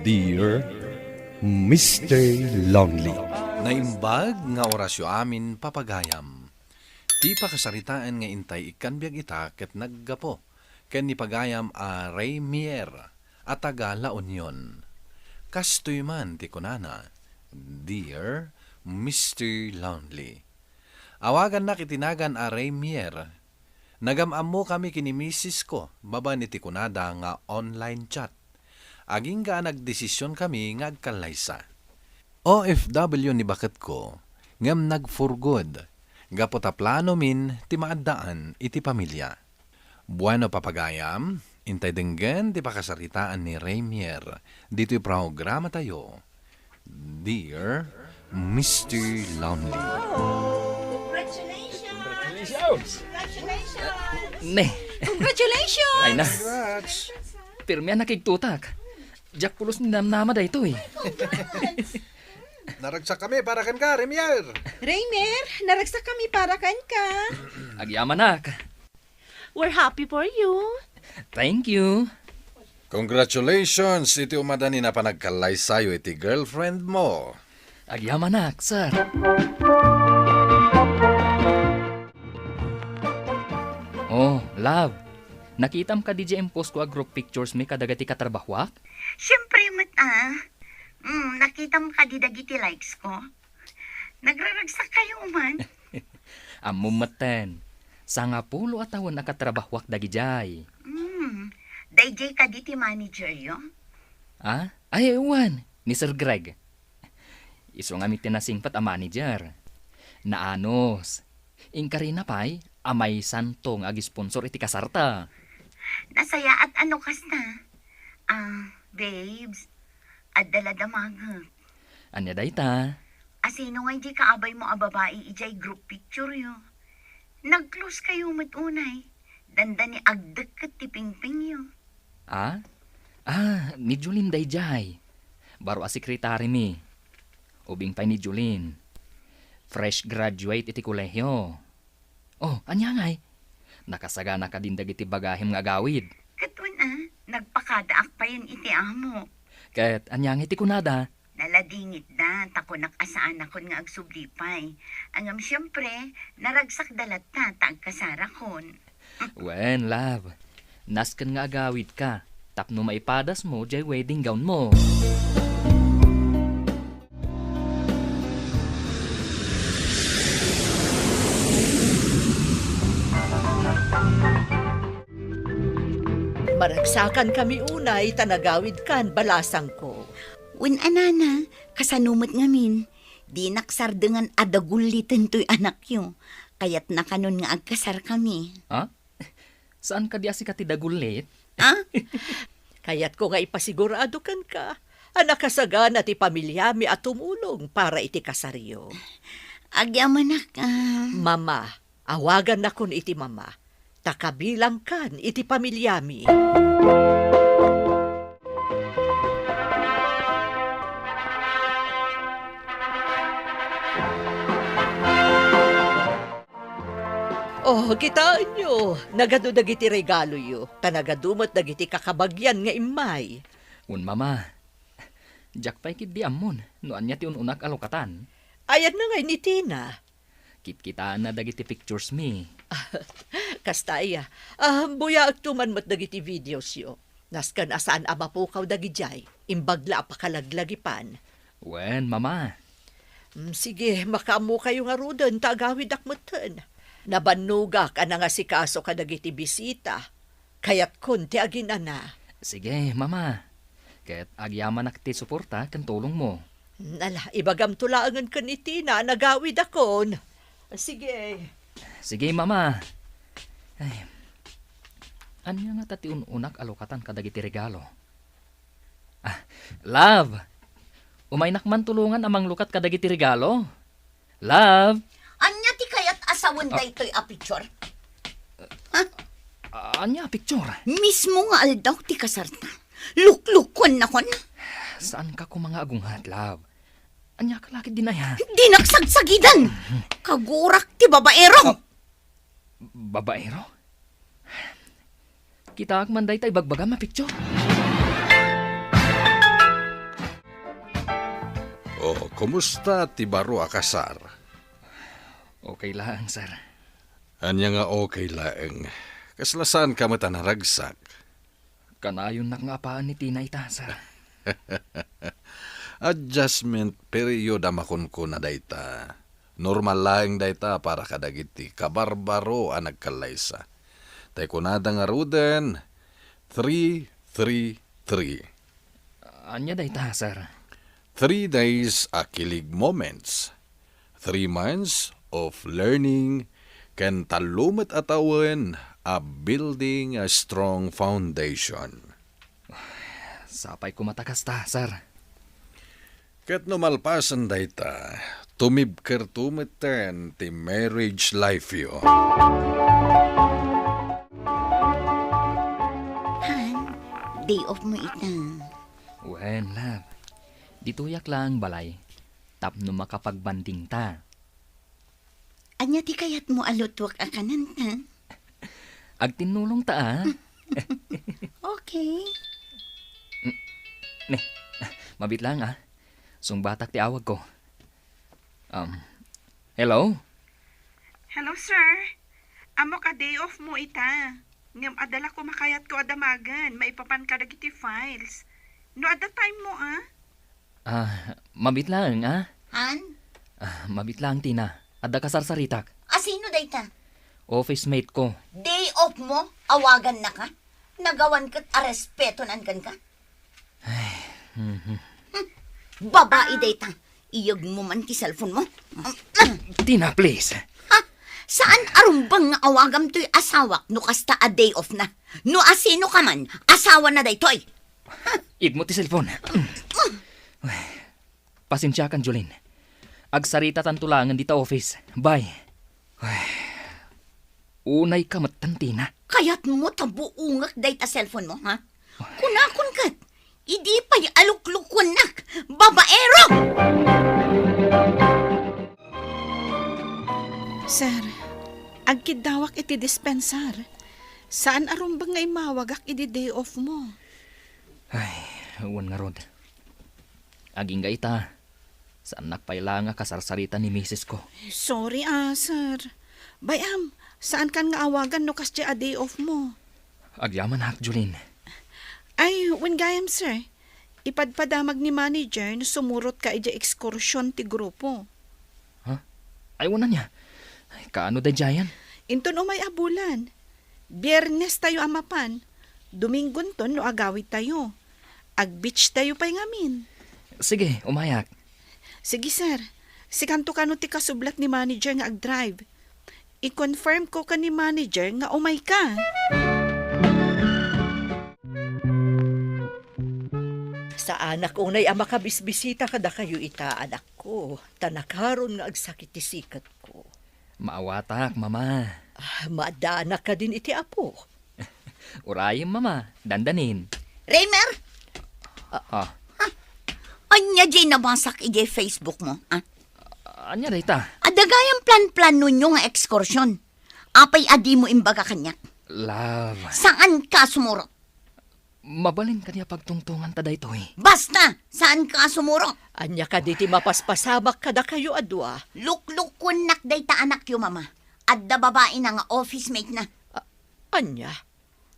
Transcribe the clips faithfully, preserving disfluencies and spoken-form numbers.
Dear Mister Lonely. Naimbag nga orasyo amin, papagayam. Ti pakasaritaan nga intay ikkan biag ita ket naggapu ken ni pagayam a Rey Mier a taga La Union. Kastoy man ti kunana, Dear Mister Lonely. Awagannak iti nagan a Rey Mier. Nagam-ammokami ken ni misisko babaen iti kunada nga online chat. Agingga a nagdesisionkami nga agkallaysa. O F W ni baketko, ngem nag-for good, gapu ta planomin ti maaddaan iti pamilya. Bueno, papagayam, intay denggen ti pakasaritaan ni Rey Mier ditoy programatayo, Dear Mister Lonely. Congratulations! Congratulations! Ne. Congratulations! Ay na. Congrats! Pirmi a nakigtutak. Diak pulos ni namnama daytoy. Naragsak kami para kenka, Rey Mier. Rey Mier, naragsak kami para kenka. Agyamanak. We're happy for you. Thank you. Congratulations iti umadani a panagkallaysayo iti girlfriend mo. Agyamanak, sir. Oh, love. Nakitam kadi diay impost ko a group pictures mi kadagiti katrabahuak? Siyempre met, ah. Mm, nakitam kadi dagiti likes ko. Nagraragsak kayo man. Ammom metten, sangapulo a tawen a katrabahuak dagidiay. Hmm, daydiay kadi ti manager yo? Ah? Ay, wen, ni Sir Greg. Isu ngamin ti nasingpet a manager. Naanus. Inkarina pay a maysanto nga ag-sponsor iti kasarta. Nasayaat a no kasta. Ah, babes, adda la damagek. Ania dayta? Asino ngay diay kaabaymo a babai idiay group picture yo? Nag-close kayo met unay. Dandani agdekket ti pingping yo. Ah? Ah, ni Jolene daydiay. Baro a sekretari mi. Ubing pay ni Jolene. Fresh graduate iti kolehio. Oh, ania ngay? Nakasagana kadin dagiti bagahim nga agawid? Ket wen a, nagpakadaak payen iti amo. Ket ania ngay ti kunada? Naladingitda, ta kunak a saanakon nga agsubli pay. Ngem siempre, naragsakda latta ta agkasarakon. Wen, love. Nasken nga agawidka tapno maipadasmo diay wedding gownmo. Maragsakankami unay ta nagawidkan, balasangko. Wen a, nana, kasano met ngamin? Dinak sardengan a dagulliten toy anakyo. Kayatna kanon nga agkasarkami. Ha? Saan kadi a sika ti dagullit? Ah? Kayatko nga ipasigurado kenka a nakasagana ti pamiliami a tumulong para iti kasaryo. Agyamanak, ah. Mama, awagannakon iti mama, ta kabilangkan iti pamiliami. Oh, kitaenyo, nagadu dagiti regaloyo, ta nagadu met dagiti kakabagian nga immay. Wen, mama, diak pay ketdi ammon no ania ti un-unak a lukatan. Ayanna ngay ni Tina? Kitkitaenna dagiti pictures mi. Kasta aya. Ah, buyaekto man met dagiti videos yo. Nasken a saan a mapukaw dagidiay. Imbag la a pakalaglagipan. Wen, mama. Mm, sige, makaammokayo ngaruden ta agawidak metten. Nabannogak a nangasikaso kadagiti bisita. Kayatkon ti aginana. Sige, mama. Ket agyamanak ti suporta ken tulongmo. Ala, ibagamto laengen ken ni Tina a nagawidakon. Sige. Sige, mama. Ay. Ania ngata ti un-unak a lukatan kadagiti regalo? Ah, love! Umaynak man tulongan a manglukat kadagiti regalo. Love! Ania ti kayat a sawen daytoy a picture? Ha? Ah, ania a picture? Mismo nga aldaw ti kasarta. Luklukonnakon. Saanka koma nga agunget, love. Ania ka la ketdin aya? Dinak sagsagidan! Kagurak ti babaero! Ah, babaero? Kitaak man dayta ibagbagam a picture. O, kumusta ti baro a kasar? Okay laeng, sir. Ania nga okay laeng? Kasla saanka met a naragsak? Kanayonnak nga apaen ni Tina ita, sir. Adjustment period a makunkuna dayta. Normal laeng dayta para kadagiti kabarbaro a nagkallaysa. Tay kunada ngaruden, three three three. Ania dayta, sir? Three days a kilig moments. Three months of learning ken tallo met a tawen a building a strong foundation. Sapay koma ta kasta, sir. Ket no malpasen dayta, tumibkerto metten ti marriage life yo. Han, day off mo ita. Wen, love. Ditoyak laeng balay. Tapno makapagbanding ta. Ania ti kayatmo a lutuak a kanan ta? Agtinnulong ta, a. Okay. Ne, mabit laeng, a. Sungbatak ti awagko. Um, hello? Hello, sir. Ammok a day off mo ita. Ngem adda la koma kayatko a damagen maipapan kadagiti files. No adda time mo, a? Ah, mabit laeng, a? Han? Ah, mabit laeng, Tina. Adda kasarsaritak. A sino dayta? Office mate ko. Day off mo? Awagannaka? Nagawan ket a respeto nan kenka? Ay, mhm. Hmm. Babai dayta. Iyegmo man ti cellphone mo. Tina, please. Ha? Saan a rumbeng nga awagam toy asawak no kasta a day off na? No asino ka man, asawa na daytoy. Iyegmo ti cellphone. Pasensiakan, Jolene. Agsaritatanto laengen dita office. Bye. Ay, unay ka met, Tina. Kayatmo ta buongek dayta cellphone mo, ha? Kunakon ket, idi pay a luklukuennak, babaero! Sir, agkiddawak iti dispensar. Saan a rumbeng nga immawagak idi day off mo. Ay, wen ngarud. Agingga ita. Saannak pay la nga kasarsarita ni misis ko. Sorry, a, sir. Bay-am, saankan nga awagan no kasdiay a day off mo. Agyamanak, Jolene. Ay, wen gayam, sir. Ipadpadamag ni manager no sumurot ka idiay ekskursion ti grupo. Ha? Ay, wen ania? Ay, kaano daydiayen? Inton umay a bulan. Biernes tayo a mapan. Domingonton no agawid tayo. Ag-beach tayo pay ngamin. Sige, umayak. Sige, sir. Sikanto kano ti kasublat ni manager nga ag-drive. I-confirm ko ken ni manager nga umay ka. Saanak unay a makabisbisita kadakayo ita, anakko, ta nakaron nga agsakit ti siketko. Maawatak, Mama. Ah, maaddanak kadin iti Apo? Urayem, Mama. Dandanin. Reimer? Ah. Ania diay nabasak idiay Facebook mo, a? Ania dayta? Adda gayam plan-planonyo nga ekskursion. Apay a dimo imbaga kaniak? Love. Saanka sumurot? Mabalin kadi a pagtungtonganta daytoy? Basta! Saanka sumurot? Ania kadi ti mapaspasamak kadakayo a dua? Luklukuennak dayta anakyo, Mama. Adda babaina nga office mate na. A-, ania?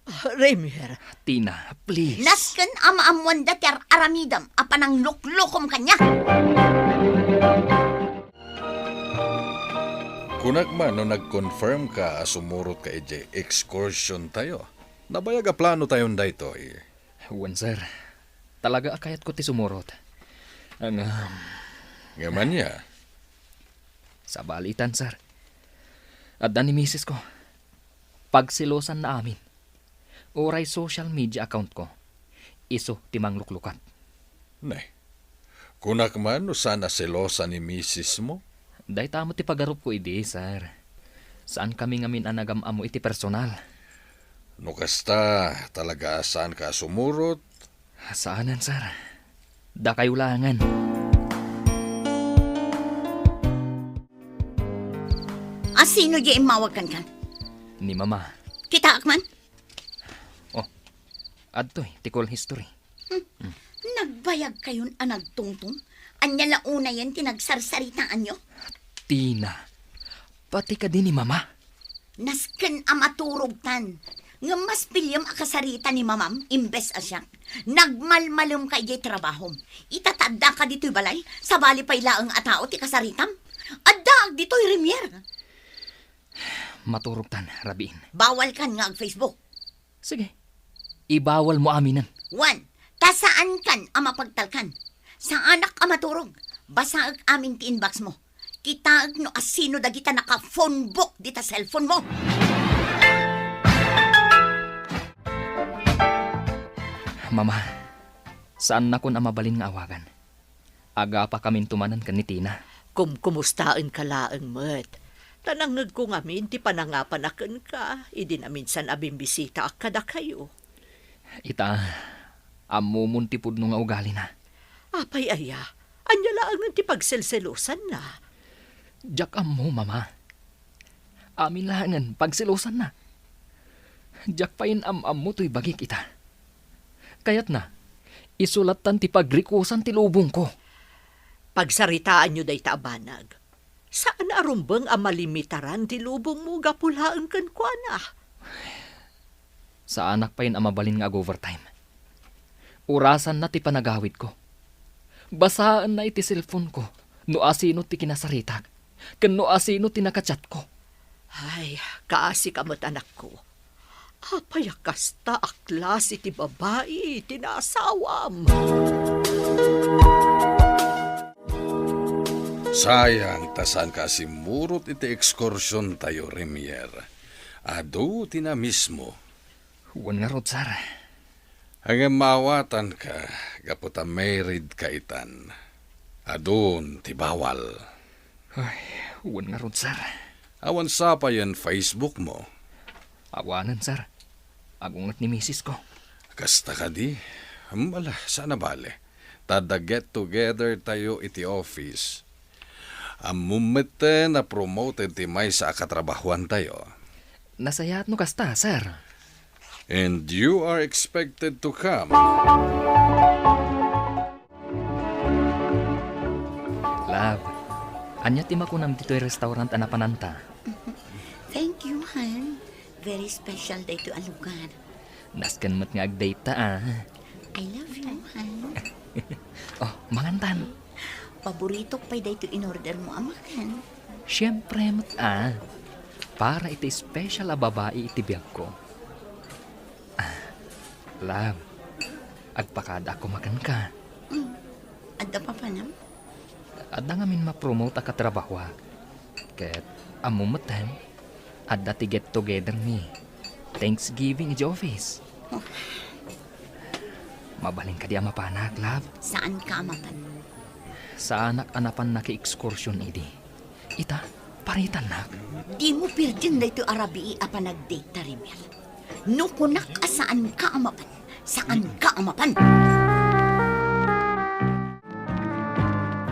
Ah, Remier. Tina, please. Nasken a maammoanda ti ar-aramidem a panangluklukom kaniak. Kunak man no nag-confirm ka a sumurot ka idiay excursion tayo. Nabayag a plano tayon daytoy. Wen, sir. Talaga a kayatko ti sumurot. Ngem, ngem ania? Sabalitan, sir. Adda ni misis ko. Pagselosanna amin. Uray social media account ko, isu ti mangluklukat. Ne, kunak man no saan a selosa ni misis mo? Dayta met ti pagarupko idi, sir. Saankami ngamin a nagam-ammo iti personal. No kasta, talaga a saanka a sumurot? Saanen, sir. Dakayo laengen. A sino diay immawag kenka? Ni Mama. Kitaak man? Oh, adtoy ti call history. Hmm. Nagbayag kayon a nagtungtong? Ania la unayen ti nagsarsaritaanyo? Tina, pati kadi ni Mama? Nasken a maturogtan. Ngem mas piliem a kasarita ni Mamam imbes a siak. Nagmalmalemka idiay trabahom. Ita ta addaka ditoy balay, sabali pay laeng a tao ti kasaritam. Addaak ditoy, Remier. Maturogtan, rabiin. Bawalkan nga ag-Facebook. Sige. Ibawalmo aminen. Wen, ta saankan a mapagtalkan. Saanak a maturog. Basaek amin ti inbox mo. Kitaek no asino dagita naka-phone book dita cellphone mo. Mama, saannakon a mabalin nga awagan. Agapakaminto manen ken ni Tina. Kumkumustaenka laeng met. Ta nangngegko ngamin ti panangapana kenka, idi naminsan a bimbisitaak kadakayo. Ita, ammomon ti pudno nga ugalina. Apay aya? Ania laengen ti pagselselosanna? Diak ammo, Mama. Amin laengen pagselosanna. Diak pay am-ammo toy bagik ita. Kayatna, isu lattan ti pagrikusan ti lubongko. Pagsaritaanyo dayta a banag. Saan a rumbeng a malimitaran ti lubongmo gapu laeng kenkuana. Saanak pay a mabalin nga ag-overtime. Urasanna ti panagawidko. Basaenna iti cellphone-ko no asino ti kinasaritak, ken no asino ti nakachatko. Ay, kaasika met, anakko. Apay a kasta a klase ti babai ti naasawam? Sayang ta saanka a simmurot iti ekskursiontayo, Remier. Adu ti namismo. Wen ngarud, sir. Ngem maawatanka gapu ta marriedka itan. Adun ti bawal. Ay, wen ngarud, sir. Awan sapayen Facebook mo? Awanen, sir. Agunget ni misis ko. Kasta kadi? Hmm, ala, saan a bale. Ta adda get together tayo iti office. Ammom metten a promoted ti maysa a katrabahuantayo. Nasayaat no kasta, sir. And you are expected to come. Love, ania ti makunam ditoy restaurant a napananta? Thank you, hon. Very special daytoy a lugar. Nasken met nga ag-date ta, ah. I love you, hon. Oh, mangantan. Paboritok pay daytoy in-order mo a makan. Siempre met, ah. Para iti special a babai iti biagko. Ah, love, agpakadaak koma kenka. Mm. Adda papanam? Adda ngamin ma-promote a katrabahuak. Ket ammom metten, adda ti get together mi. Thanksgiving iti office. Oh. Mabalin kadi a mapanak, love? Saanka a mapan? Saanak a napan naki-ekskursion idi. Ita, paritannak. Dimo pirdien daytoy a rabii a panag-date ta, Remier. No kunak a saanka a mapan, saanka a mapan.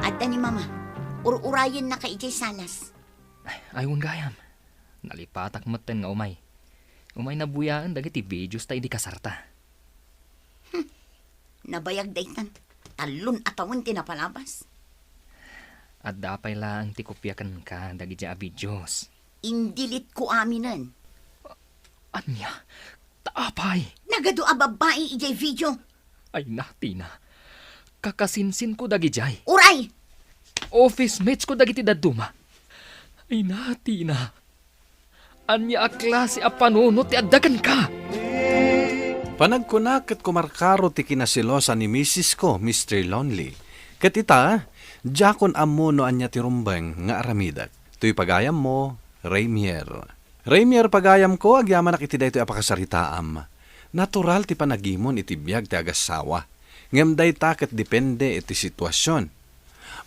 Adda ni Mama, ur-urayennaka idiay salas. Ay, ay, wen gayam. Nalipatak metten nga umay. Umay nabuyaen dagiti videos ta idi kasarta. Hmm. Nabayag daytan. Tallon a tawen ti napalabas. Adda pay laeng ti kopia kenka dagiti a videos. Indelete ko aminen. Ania? Ta apay? Nagadu a babbai idiay video. Ay na, Tina. Kakasinsinko dagidiay. Uray! Office mates ko dagiti dadduma. Ay na, Tina. Ania a klase a panunot ti adda kenka? Panagkunak ket kumarkaro ti kinaselosan ni misis ko, Mister Lonely. Ket ita, diakon ammo no ania ti rumbeng nga aramidek. Toy pagayammo, Ramier. Ramier, pagayamko, agyamanak iti daytoy a pakasaritaam. Natural ti panagimon iti biag ti agassawa, ngem dayta ket depende iti situasion.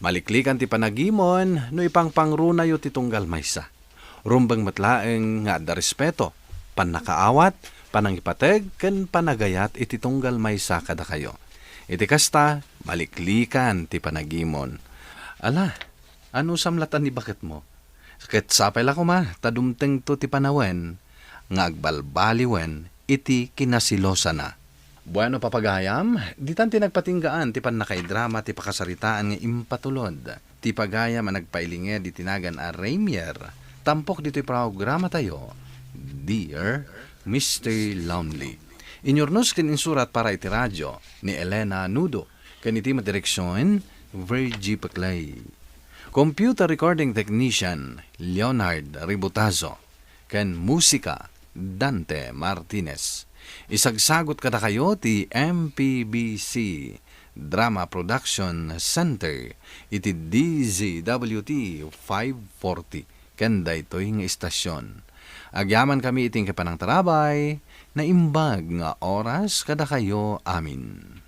Maliklikan ti panagimon no ipangpangrunayo ti tunggal maysa. Rumbeng met laeng nga adda respeto, pannakaawat, panangipateg, ken panagayat iti tunggal maysa kadakayo. Iti kasta, maliklikan ti panagimon. Ala, anusam latta ni baketmo? Ket sapay la koma ta dumtengto ti panawen nga agbalbaliwen iti kinasilosana. Bueno, papagayam, ditan ti nagpatinggaan ti pannakaidrama ti pakasaritaan nga impatulod ti pagayam a nagpailinged iti nagan a Rainier tampok ditoy programatayo, Dear Mister Lonely. Inyurnos ken insurat para iti radio ni Elena Nudo ken iti madireksion, Virgie Peclay. Computer recording technician, Leonard Ributazo. Ken musika, Dante Martinez. Isagsagot kadakayo ti M P B C Drama Production Center iti D Z W T five forty ken daytoy nga istasyon. Agyamankami iti panangtarabay, naimbag nga oras kadakayo amin.